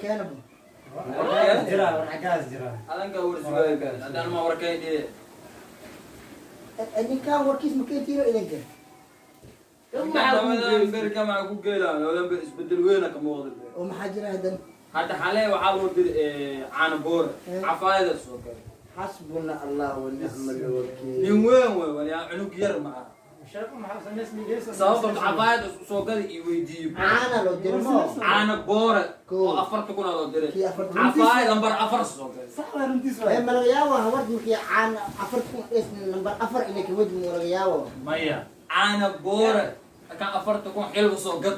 Keenaba. Jira war, xaggaas jira. Adanka war sugaayo haddaan ma warkeen dhiye. Ninkaan warkiis ma keentiino idinka? Labadan berka maxaa ku geelaan? Labadan ber isbedel weyna ka muuqda. Oo maxaa jira haddan? Hadda xalay waxaa loo diray caano boora, cafaayada soo galay. Xasbuna Allah wa nicma alwakiil. Nin weyn wey walyaa, cunug yar ma aha. Sababto cafaayada soo gada iyo weydiiyo. Caana loo diray mo? Caano boora oo 40,000 loo diray. Kii 40,000. Cafaaya lambar 4 soo galay. Sax waa, runtiis Ee, waay. Ma laga yaabo habarta markii caana 40,000 dhes lambar 4 inay kawadi? Ma laga yaabo? Maya, caano boora kan 40,000 xilba soo gad,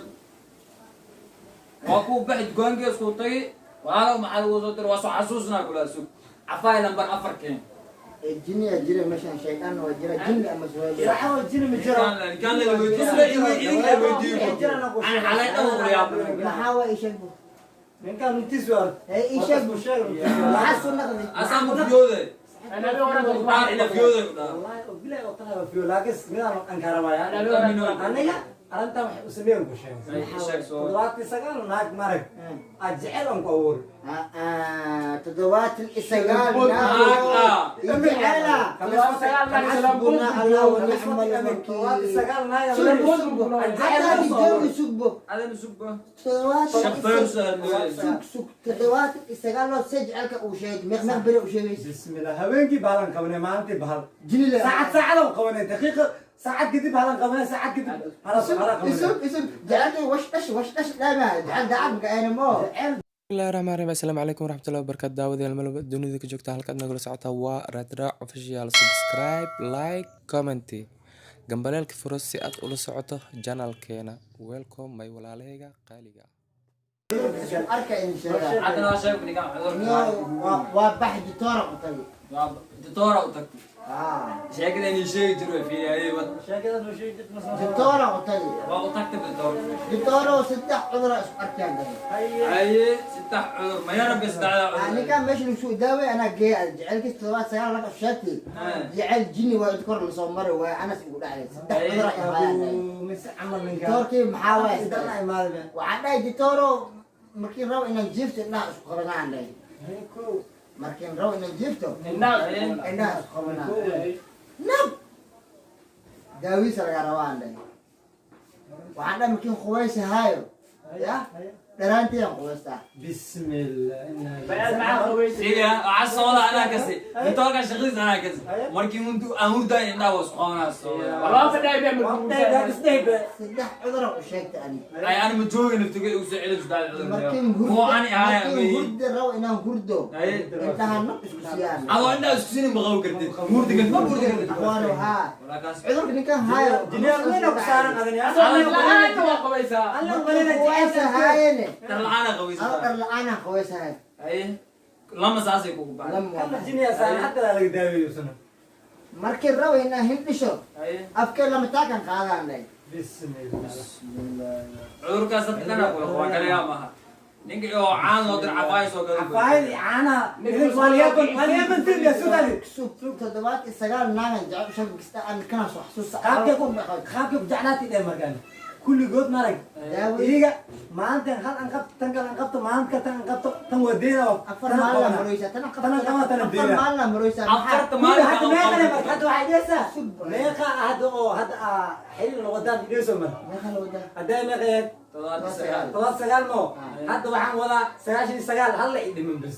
waa kuu baxi dukaankees kuu tagi. Walaalow, maxaa lagu soo diray? Waa soo xasuusnaa kulaa. Sug, cafaaya lambar 4 keen. Ee, jinniyaa jira meeshan, shaydaan waa jira, jinni ama suwaal. Sax waa, jini ma jiro. Kan la weydiiyo, idinka la weydiiyo. Aan xalay dhan ula yaabnay. Maxaa waa? Ii sheeg bu. Ninkaan runtiis waa. Ee, ii sheeg bu, maxaa soo naqday? Asaa mufiyooday qaar ina fiyooday ku dhaha. Wallahi oo bilahi oo tahay waa fiyo, laakiin midaan ankaramaya aniga arrintan waxay u sameeyan ku sheegay. Sheeg soo. 79 naag marag aad jecel aan ku abuuri. 79 naag ah. Jecela. Xasbuna Allah wa nicma alwakiil. 79 naag. Sugbo, hataa dijoogi, sugbo. Adan sugba. Toddobaatan. Shaqeyn soo. Sug, sug, 79 loo see jecelka uu sheegay, meeq meeq beri uu sheegaysa? Bismillah, habeenkii bahalan qabanay, maalintii bahal. Jinile. Saacad saacad qabanay, daqiiqa saacad kadib halan qabanay, saacad kadib halan halan qabanay. Isug, isug, jecelkay wash dhash wash dhash dhaama jecel daacad maka ayna mo. Bismillahi raxmaani raxiim. Assalaamu calaykum waraxmatullahi wabarakaatu. Daawadayaal, malaba dunida ka joogta, halkaad nagala socotaa waa Raadraac Official. Subscribe, like, comment, gambaleelka furo si aad ula socoto channelkeena. Welcome, my walaalahayga qaaliga ah. Arka in sheegaa. Haddana waa sheeg ninkaan cudurka. Niyo, waa bax, ditoora ku tagay. Waa ditoora u tagtay. Ah. Sheekada inii sheegi jiro fiiriyay wad. Sheekada noo sheegi jirta masna. Ditoora ku tagay. Waa u tagtay ditoora. Ditoora saddex cudur isku arkayaan dhahay. Haye, saddex cudur ma yarabbi, saddexda Ah, cudur. Ninkaan meesha lagu soo daaway anaa geeya jecelkiis 79 laga sheegtay. Jecel jinni waa id kor lasoo mari waay, anas igu dhacay saddex cudur ay hayaan dhahay. Mise camal ninka. Ditoorkii maxaa waay? Dana imaadeen. Waxaan dhahay, ditooro, markiin rabo inaan jiifto indhaha isku qabanaan dhahay. Markiin rabo inaan jiifto indhaha isku qabanaan, nab daawiisa laga rabaan dhahay. Waxaan dhahay, markiin qubaysa haayo ya dharaanteedaan qubaystaa. Bismillah. Fiiriya, waxaa sooda anaa kasi ditoorka shaqadiisa anaa kasi markii muntu aan hurdaay indhaha waa isku qabanaa sooda. Saddex cudura u sheegtay ani. Ay, ana ma joogi naftiga igu soo celin saddex cudur. Markiin Kuwa ani ahay markiin ama hurdi rabo inaan hurdo indhaha nab isku siiyaan. Adoo indhaha isku siinin ma qaban kartid, hurdi kartid, ma hurdi kartid. Aqwaano haa. Walaa kaas. Cudurka ninkan haayo. Jinniyaal weyn ku saaran adani. Markiin qubaysa haayene. Dhar la'aana Ano qabaysataa? Dhar la'aanaan qubaysahay. Haye, lama saasay kugu baxay. Lama waa baxay. Jinniya saaran hatta laga daaweeyo sana. Markii rabo inaan hindhisho Haye. afkee lama taakan qaadaan dhahay. Bismillah. Cudurkaas dadka dhan aa kula qabaa, kaligaa maaha. Ninka oo caan loo dir cafaaya soo gadan. Cafaayadii caanaha idin maaliyaaban maaliyaaban tilmiya sugaadi. Sug, 79 naagan jecel shag kasta aan kana soo xasuusta. Qaabka ku jeclaatay dheh markaan kulligood marag Daawo. Iyaga maalintan hal an qabto, tan kale an qabto, maalin kale tan an qabto, tan waa deena oo 4 tan maalin qabana. maraysa tan. Tan qaba, tan 4 deena. maalin maraysa. Afarta Kulli maalin. Hadda meeqa le marka hadda waxay dhehaysaa Sug. Meeqa hadda oo hadda aa xilli la wadaan dhehayso mar. Meeqa la wadaa? Haddaa meeqa yahay? 79. 79 mo. Ah. Hadda waxaan wadaa 99, hal la ii dhiman bas.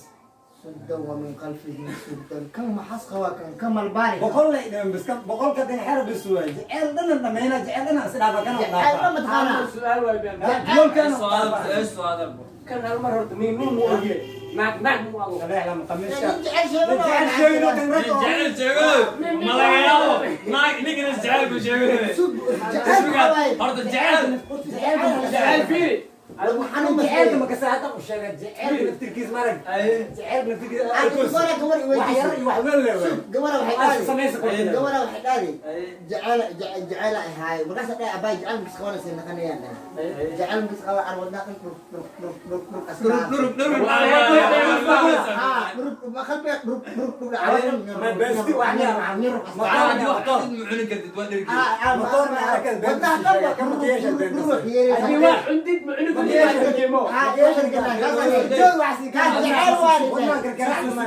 Suddan wa min qalfihi suddan kan maxas qaba kan kamal baari. 100 la ii dhiman bas, kan 100-ka dan xero bas waay, jecel dhanan dhameyna, jecel dhanan is dhaafa kana. Jecel dhan mataqaanaa. Su'aal waay been. Yoolkan. Su'aal. Kan hal mar horta nin nin mu oge, naag naag mu ago. Lama qamiiska. Nin jecel sheegano. Jecel sheegno kan rag oo Jecel sheego ma laga yaabo naag ninkana jecel ku sheego. Sug, jecel maxaa waaye? Horta jecel. Jecel fiiri. Xanuun ma jecelka makasa hadda u sheega jecelka naftirkiis marag jecelka naftirkiis. Gabadha gabar i wax yar weydiisay. Iyo wax weyn le waay. Sug, gabadha waxay Aad dhahday samaysa korkeeda. Gabadha waxay dhahday jecel jecel ay haay, markaas dhahay, abay jecel makis qabanaysa naqanayaan dhahay, jecel makis qaba aan wadnaa dhan dhurug dhurug dhurug dhurug dhurug askaa. Dhurub dhurub. Haa, dhurug ma qalbiga dhurug dhurug dhurug. Ma besti wax yar. Haddii wax qabtid ma cuni kartid, waa dhergi. Motor ma arkan, wadnaha dhan kama yeesha been. Haddii waa cundid ma cuni. Ah, yeesha galnaa, kaas Joog waxsi kaas jecel waa Wadnaha gargaraacna ma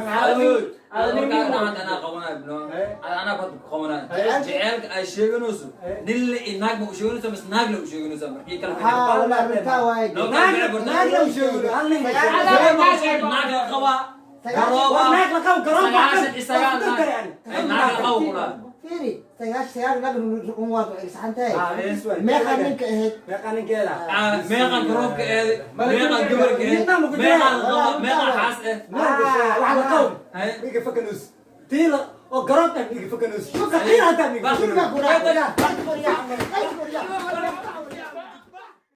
Anaa qabanayo bno, anaa bad ku qabanayo. Jaceylka ay sheeganayso, nin la iyo naag ma u sheeganayso mise naag la u sheeganayso? Markii kala Haa, walaa runtaa waaye. Naag naag la u sheego, hal nin. Naag la qabaa, garooba. War naag la qabo, garoob. 99 naag la qabo kula. Fiiri, 99 naag run waa saxan tahay. Meeqa ninka ahayd? Meeqa ninkeeda? Meeqan garoobka eeday, meeqan gabarka eeday, meeqan qaba, meeqan xaas eh? Wax la qabo miga fakanus tiila oo garoobka miga fakanus kaqiir hataa miga. Shurba ku raac, qayb ku raac, qayb ku raac.